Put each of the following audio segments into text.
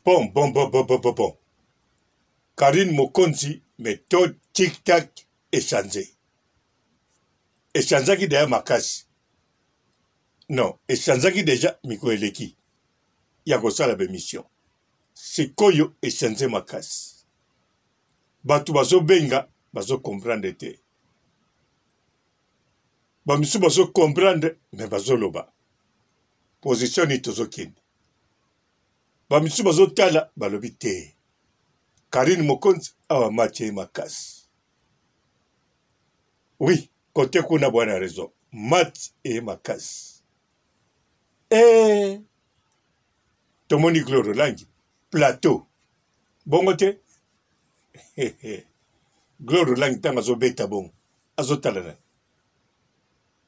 Bon, bon, bon, bon, bon, bon, bon. Karine Mokonzi, méthode tic-tac echange. Echangeaki deja makasi. Non, echangeaki deja mikolo eleki ya kosala bemission. Sikoyo echange makasi. Bato bazobenga bazo comprendre te. Ba misusu bazo comprendre mais bazoloba. Position nini tozokende? Ba misusu bazotala balobi te. Karine Mokonzi awa match ye makasi. Oui, kote kuna bwana raison. Match eye makasi. Eh, tomoni Gloire Olangi plateau. Bongo te? Gloire Olangi ntango azobeta bongo azotala nani?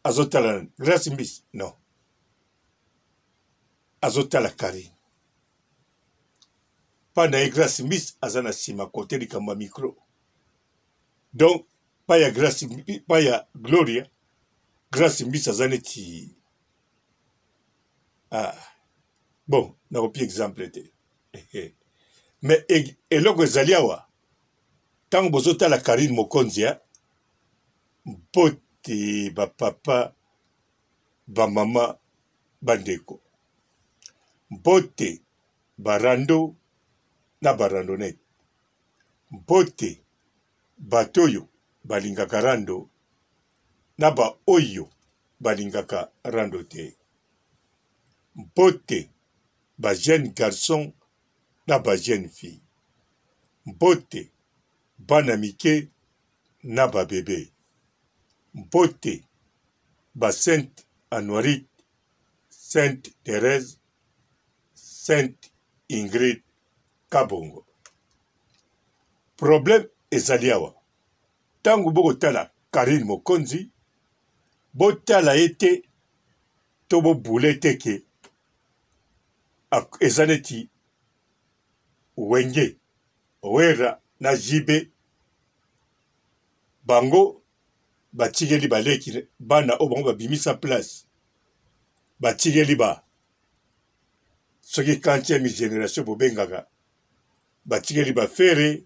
Azotala nani? Grace Mbisi? Non. Azotala Karine. Pa na ye Grace Mbisi aza na nsima kote likambo ya micro. Donc pa ya Grace pa ya Gloria Grace Mbisi aza neti ah bon nakopi exemple te mais eloko ezali awa ntango bozotala Karine Mokonzi eh, mpote bapapa bamama bandeko mbote barando na barandonete mbote bato oyo balingaka rando na baoyo balingaka rando te mbote ba jeune garçon na ba jeune fille mbote bana mike na ba bebe mbote ba sainte anuarite sainte Therèse sainte Ingrid Kabongo problème ezali awa ntango bokotala Karine Mokonzi botala ye te to bobule te ke eza neti Wenge Werra na JB bango batikeli baleki bana oyo bango babimisa place batikeli ba soki quantième generation bobengaka batikeli ba Ferre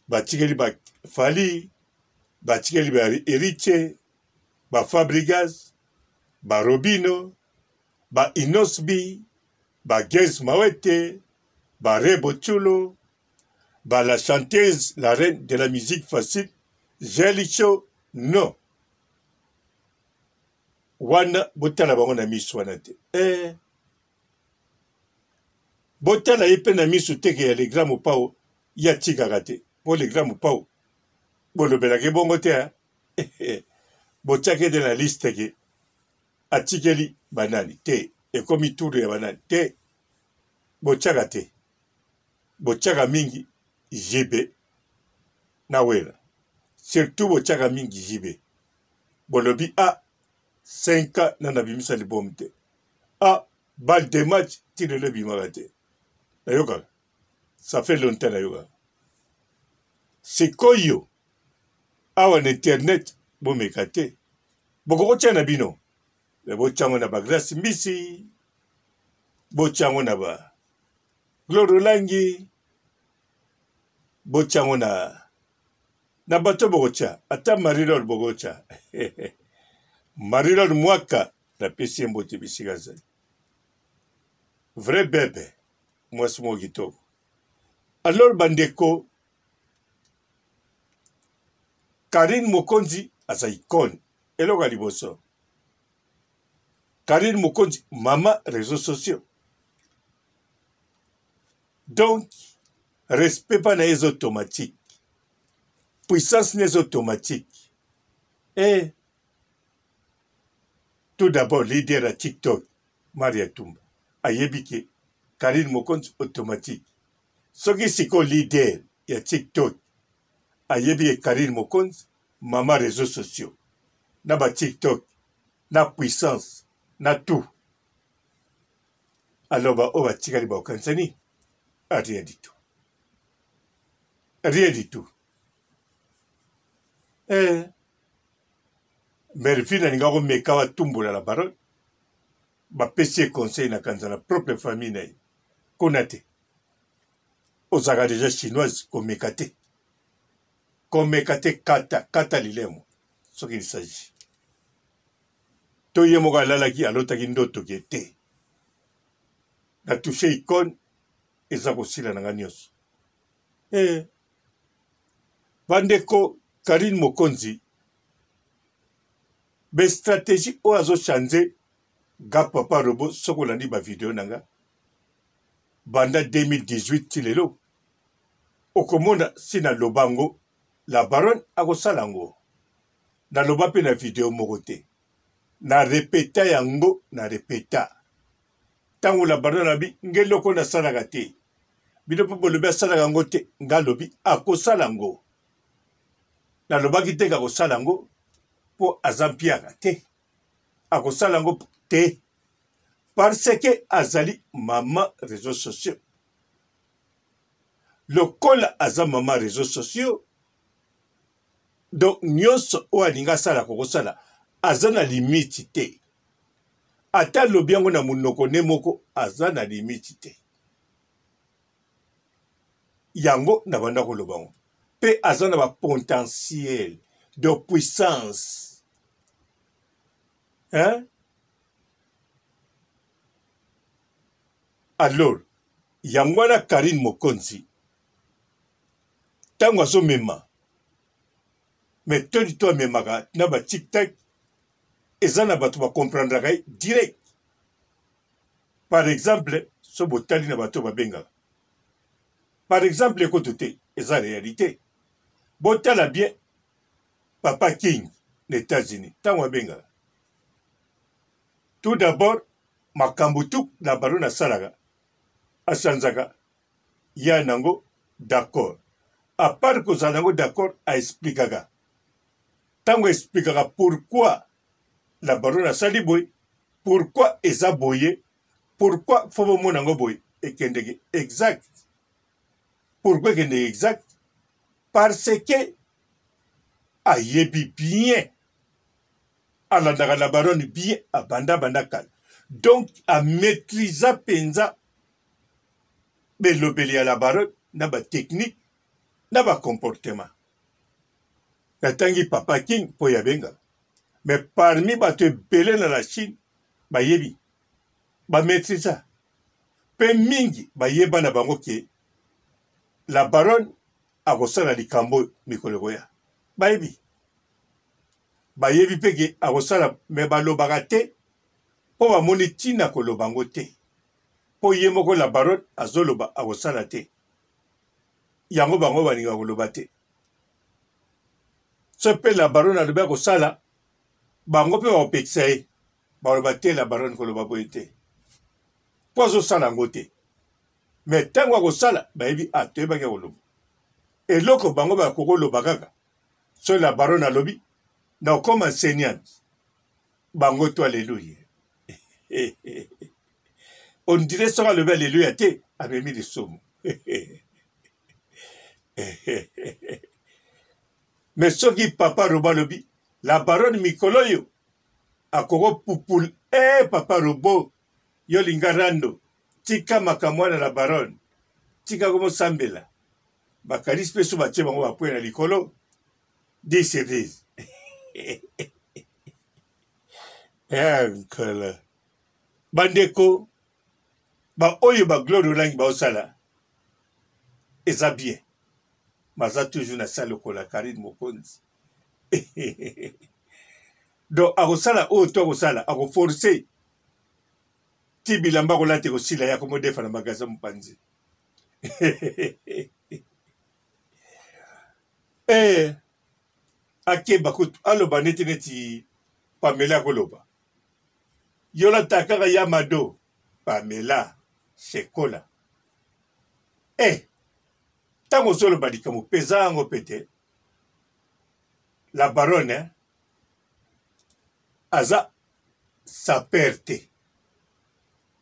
batikeli ba Fally batikeli ba Heritier ba Fabrigaz ba Robino ba Innosby ba Gaz Mawete ba Rebo Tchulo ba la chanteuse la reine de la musique facile Jelicho non wana botala bango na miso wana te eh. Botala ye pe na misu te ke ya le grand mopao ye atikaka te po le grand mopao bolobelaka ye bongo te hein botiaka ye te na liste ke atikeli banani te ekomi tour ya banani te botiaka te botiaka mingi JB na Werra surtout botiaka mingi JB bolobi ah 5 ans nanu abimisa album te ah balle de match ti lelo ebimaka te nayokaka ça fait longtemps nayokaka sikoyo awa na internet bomeka te bokokotia na bino me botyango na bagrace mbisi botyango na ba glore olangi botyango na na bato bokotya ata marie lor bokotya marie lor mwaka napesi ye mbote bisika azali vrai bebe mwasi moko kitoko alors bandeko karine mokonzi aza icone eloko ya liboso karine mokonzi mama réseaux sociaux donc respect mpa na ye eza automatique puissance ne eza automatique e Tout d'abord leader ya tiktok Maria Tumba ayebi ke Carine Mokonzi automatique. Soki sikoyo leader ya tiktok ayebi ke Carine Mokonzi mama reseaux sociaux na ba tiktok na puissance na tout alors ba oyo batikali bakokanisa nini? Ah, rien du tout. Rien du tout. Eh. Mervine alinga komeka batumbola la baronne bapesi ye conseil na kanza na propre famille na ye kuna te. Ozalaka deja chinoise komeka te. Komeka te kata kata lilemo soki il s'agit. To ye moko alalaki alotaki ndoto ke te. Na touche icone eza kosila na nga nionso. Eh. Bandeko Carine Mokonzi be strategie oyo azo changer ga papa robot soki olandi ba video na nga banda 2018 ti lelo okomona si na loba yango la baronne akosala yango naloba mpe na video moko te na repeta yango na repeta ntango la baronne alobi nge eloko nasalaka te bino mpe bolobi asalaka yango te nga alobi akosala yango nalobaki te kakosala yango mpo aza mpiaka te akosala yango te parce que azali mama réseaux sociaux lokola aza mama réseaux sociaux donc nyonso oyo alingi asala akokosala aza na limite te ata alobi yango na monoko ne moko aza na limite te yango na banda koloba yango mpe aza na bapotentiel de puissance hein? Alors yango wana Carine Mokonzi ntango azomema metode to amemaka na ba tic tac eza na bato bakomprendraka ye direct. Par exemple so botali na bato babengaka par exemple ekoto te eza realite botala bien papa King na Etats-Unis ntango abengaka tout d'abord makambo tout na baro nasalaka asanzaka ya nango d'accord à part kozala nango d'accord a explikaka ntango explikaka pourquoi la baronne asali boye pourquoi eza boye pourquoi fo bomona yango boye ekendeke exact pourquoi ekendeke exact parce que ayebi bien alandaka la baronne bien abanda banda kala donc amaîtrisa mpenza belobeli ya la baronne na batechnique na bacomportement natangi papa king mpo ya benga mais parmi bato ebele na la chine bayebi bamaîtrisa mpe mingi bayeba na bango ke la baronne akosala likambo oyo mikolo ekoya bayebi bayebi mpe ke akosala me balobaka te mpo bamoni ntina koloba yango te mpo ye moko la baronne azoloba akosala te yango bango balingaka koloba te so mpe la baronne alobi akosala bango mpe bakopekisa ye baloba te la baronne koloba boye te mpo azosala yango te me ntango akosala bayebi a ah, toyebaki akoloba eloko bango bakoki koloba kaka so la baronne alobi nakokoma enseignante bango to aleluya ondire soki alobi aleluya te amemi lisumu me soki papa robo alobi la baronne mikolo oyo akoko pupul e eh, papa robo yo linga rando tika makambo wana la baronne tika komosambela bakalisi mpe so batie bango bapwe na likolo 10 sur 10 eh, nkolo bandeko baoyo bagloire olangi baosala eza bien baza toujours na sa lokola karine mokonzi donc akosala oyo to akosala akoforce ti bilamba akolata ekosila ye akomodefa na magasin mopanzi eh, akeba kutu aloba neti neti pamela akoloba yo lata kaka ya mado pamela sekola eh, ntango ozoloba likambo peza yango mpe te la baronne eh, aza saper te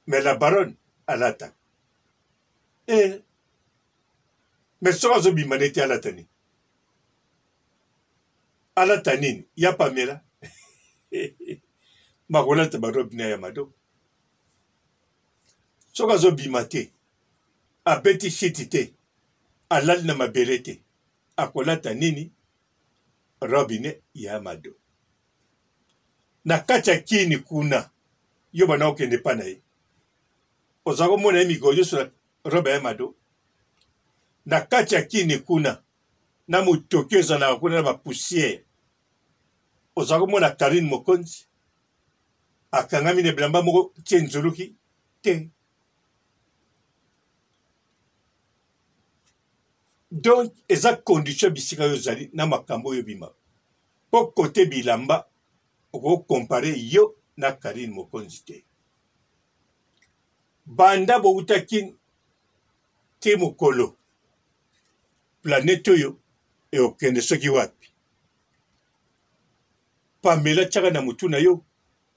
mais la baronne alata eh. mais soki azobima neti alata nini alata nini ya pamela bakolata barobe na ya mado soki azobima te abeti shiti te. Alali na mabele te. Akolata nini? Robe ne ya Mado. Na kati ya kini kuna, yo banda kokende epai na ye. Oza komona ye mikolo nyonso na robe ya Mado. Na kati ya kini kuna, na motoki ezalaka kuna na ba poussière. Oza komona Carine Mokonzi akangami na bilamba moko tie nzuluki te. Donc eza condition bisika yo ozali na makambo oyo ebima po kote bilamba oko compare yo na Carine Mokonzi te. Banda bowuta kin ti mokolo planète oyo ekokende soki wapi. Pamela tiaka na mutu na yo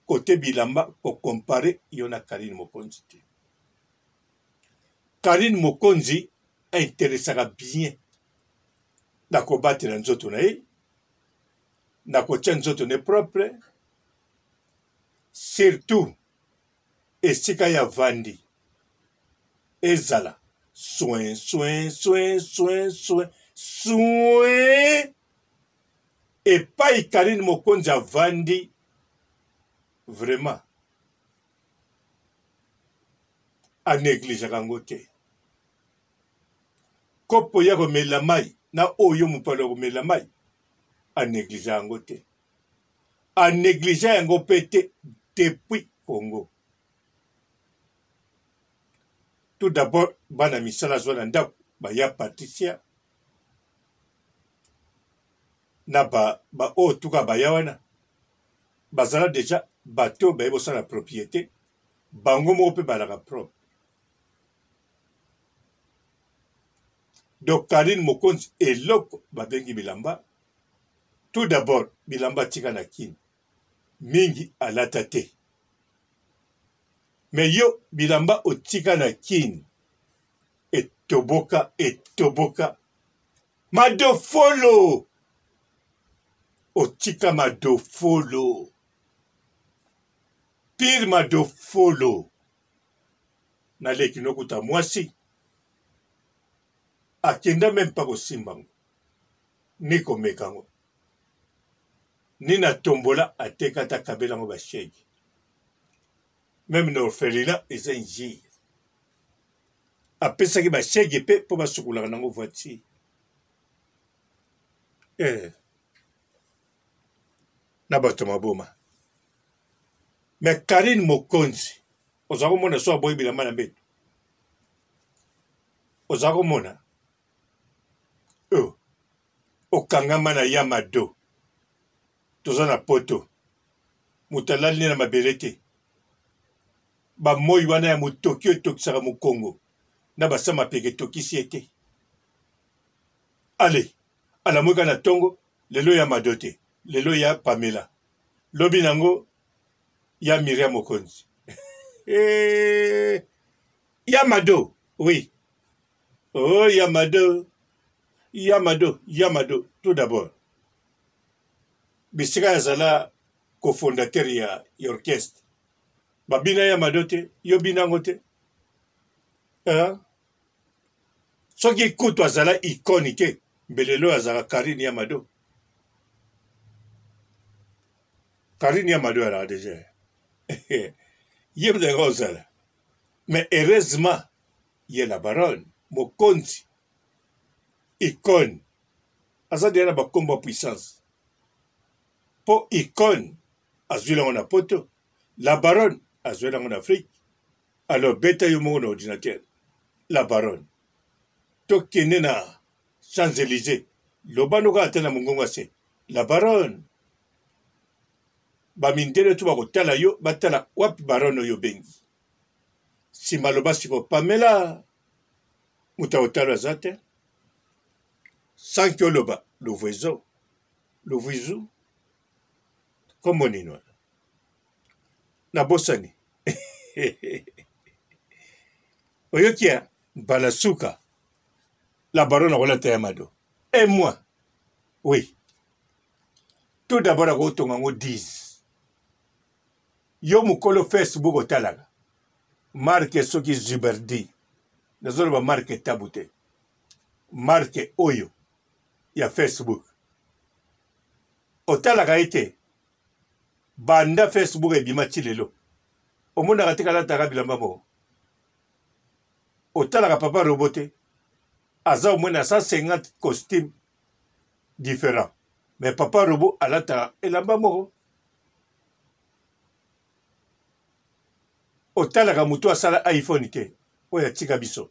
kote bilamba ko compare yo na Carine Mokonzi te. Carine Mokonzi a interessaka bien na kobatela nzoto na ye, na kotia nzoto ne propre, surtout esika ye avandi ezala soin soin soin soin soin soin epai Carine Mokonzi avandi vraiment a negligeaka yango te. Kopo ya komela mai na oyo mopalo ya komela mai a neglige yango te. A neglige yango mpe te depuis Congo. Tout d'abord bana misala azwa na ndako baya Patricia na ba ba oyo tuka baya wana bazala deja bato baye kosala propriete bango moko mpe balaka propre. Donc Carine Mokonzi eloko babengi bilamba tout d'abord bilamba atika na kin mingi alata te mais yo bilamba otika na kin etoboka etoboka madofolo otika madofolo pire madofolo na leki nokuta mwasi akenda meme pa kosimba ngo ni komeka ngo ni na tombola ateka ata kabela ngo bashege meme na orphelinat eza injure apesaki bashege mpe mpo basukolaka nango voiture eh. Na bato maboma me Karine Mokonzi oza komona so aboyi bilamba na mbeto oza komona oh. Okangama na ya mado toza na poto moto alali ne na mabele te bamoi wana ya motoki oyo etokisaka mokongo na basa mapeka etokisi ye te ale alamuka na tongo lelo ya mado te lelo ya pamela lobi nango ya miriam mokonzi eh, ya mado oui oh ya mado ya mado ya mado tout d'abord bisika azala cofondateur ya, ya orchestre babina ya mado te yo bina yango te eh? Soki kutu azala icone te mbele lelo azala Carine ya Mado. Carine ya Mado alaka deja. Ye moto alaka kozala. Mais heureusement ye la baronne mokonzi icone aza deja na bakombo ya puissance mpo icone azwili yango na poto la baronne azweli yango na afrique Alors beta yo moko na ordinateur la baronne. Tokende na Champs Elysees loba no kaka ata na mongongo ya se la baronne. Ba mindele tout bakotala yo batala wapi baronne oyo obengi. Sima loba siko Pamela moto akotala aza te. Sans que oloba Luvuezo, Luvuizu kombo nini wana? Nabosani. Oyoki ya mbala suka la baronne akolata ya mado un mois oui tout d'abord akotonga yango 10 yo mokolo facebook otalaka marke soki zuberdi nazoloba marke tabu te. Marque oyo ya Facebook otalaka ye te banda Facebook ebima ti lelo omonaka te kalataka bilamba moko otalaka papa robot te aza au moins na 150 costume différent mais papa robot alataka elamba moko otalaka moto asala iphone te oyo atika biso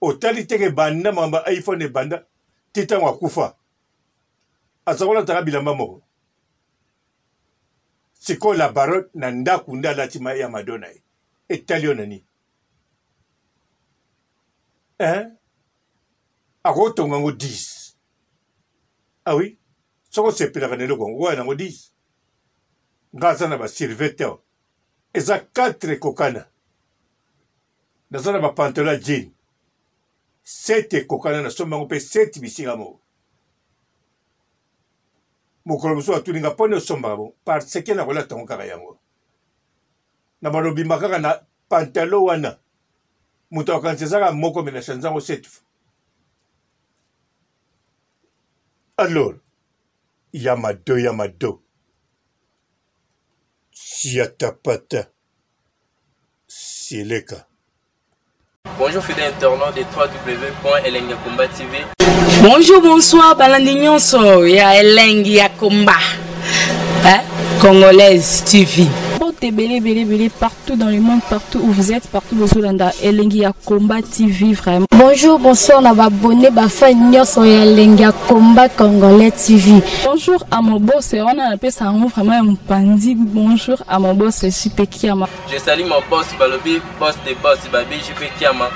otali teke banda makambo ya iphone ebanda ti ntango akufa aza kolataka bilamba moko sikoyo la baronne na ndako nde alati ma ya mado na ye etali yo na nini hein? akotonga yango 10 awi ah soki osepelaka na eloko yango oya nango 10 nga aza na basurvete awa eza 4 ekokana naza na bapantalon ya jean 7 ekokana nasombi yango mpe 7 bisika moko mokolo mosusu atuni nga mpo nini osombaka bongo parce que nakolata yango kaka yango na balobimba kaka na pantalon wana moto akanisi eza kaka moko me na change yango 7 fois alors ya mado ya mado siatapata sileka. Bonjour fidèles internautes de www.elengiyakomba TV. Bonjour, bonsoir, balandi nyonso ya Elengi ya Komba. Hein? Congolaise TV. Mbote ebele ebele ebele partout dans le monde, partout où vous êtes, partout bozolanda Elengi ya Combat TV vraiment. Bonjour, bonsoir na ba abonné ba fan nyonso ya Elengi ya Combat Congolais TV. Bonjour à mon boss, wana napesa yango vraiment ya mopanzi. Bonjour à mon boss JP Kiama. Je salue mon boss Balobi, boss de boss Babi JP Kiama.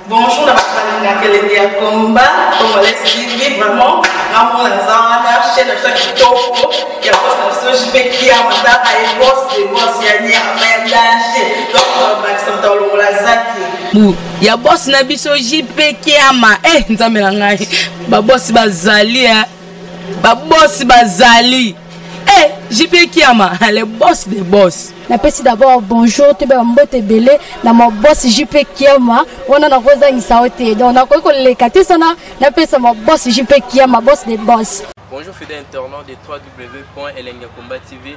Bonjour na bato balingaka elengi ya combat congolais TV vraiment ngamona naza wana chaîne na biso ya kitoko ya boss na biso JP Kiama tala ye boss de boss ya nyama ya danger donc bakisa moto alongola zaki bu ya boss na biso JP Kiama eh nzambe na ngai ba boss bazali eh ba boss bazali eh JP Kiama le boss de boss napesi d'abord bonjour toyeba mbote ebele na ma boss jp kiama wana nakozangisa yo te donc nakoki koleka te sana napesa ma boss jp kiama boss de boss. Bonjour fidèle internaute de www.elengiyakomba TV.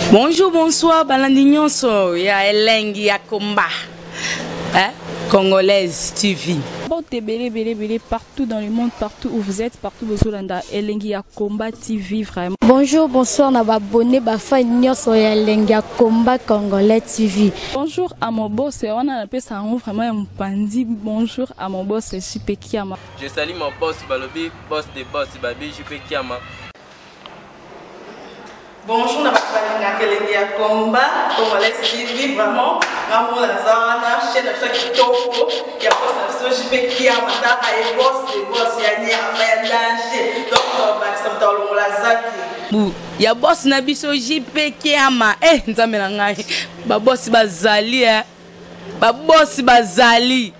Bonjour, bonsoir, balandi nyonso ya Elengi ya Komba. Hein? Congolaise TV. Mbote ebele ebele ebele partout dans le monde, partout où vous êtes, partout bozolanda Elengi ya Combat TV vraiment. Bonjour, bonsoir na ba abonné ba fan nyonso ya Elengi ya Combat Congolais TV. Bonjour à mon boss, wana napesa yango vraiment ya mopanzi. Bonjour à mon boss JP Kiama. Je salue mon boss Balobi, boss de boss Babi JP Kiama. Bonjour na bato balingaka elengi ya combat congolais TV vraiment ngamona naza wana chaîne na biso ya kitoko ya boss na biso JP Kiama tala ye boss de boss ya nyama ya danger donc bakisa moto alongola zaki bu ya boss na biso JP Kiama eh nzambe na ngai ba boss bazali eh ba boss bazali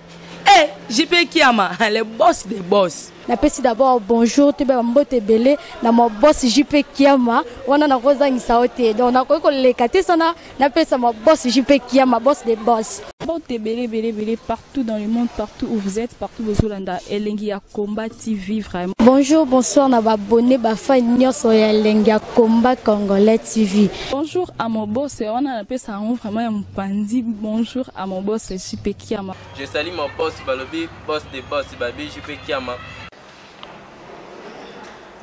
eh JP Kiama le boss de boss. Napesi d'abord bonjour toyeba mbote ebele na ma boss JP Kiama wana nakozangisa yo te donc nakoki koleka te sana napesa ma boss JP Kiama boss de boss. Mbote ebele ebele ebele partout dans le monde, partout où vous êtes, partout bozolanda Elengi ya Combat TV vraiment. Bonjour, bonsoir na ba abonné ba fan nyonso ya Elengi ya Combat Congolais TV. Bonjour à mon boss, wana napesa yango vraiment ya mopanzi. Bonjour à mon boss JP Kiama. Je salue mon boss Balobi, boss de boss Babi JP Kiama.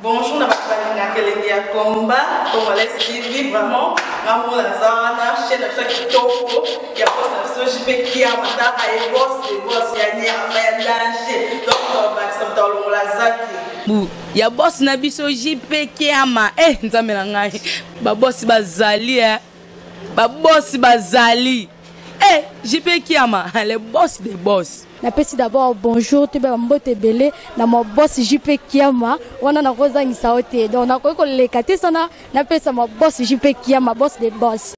Bonjour na bato balingaka elengi ya combat congolais TV vraiment ngamona naza wana chaîne na biso ya kitoko ya boss na biso JP Kiama tala ye boss de boss ya nyama ya danger donc bakisa moto alongola zaki bu ya boss na biso JP Kiama eh nzambe na ngai ba boss bazali eh ba boss bazali eh JP Kiama le boss de boss. Napesi d'abord bonjour toyeba mbote ebele na ma boss JP Kiama wana nakozangisa yo te donc nakoki koleka te sana napesa ma boss JP Kiama boss de boss.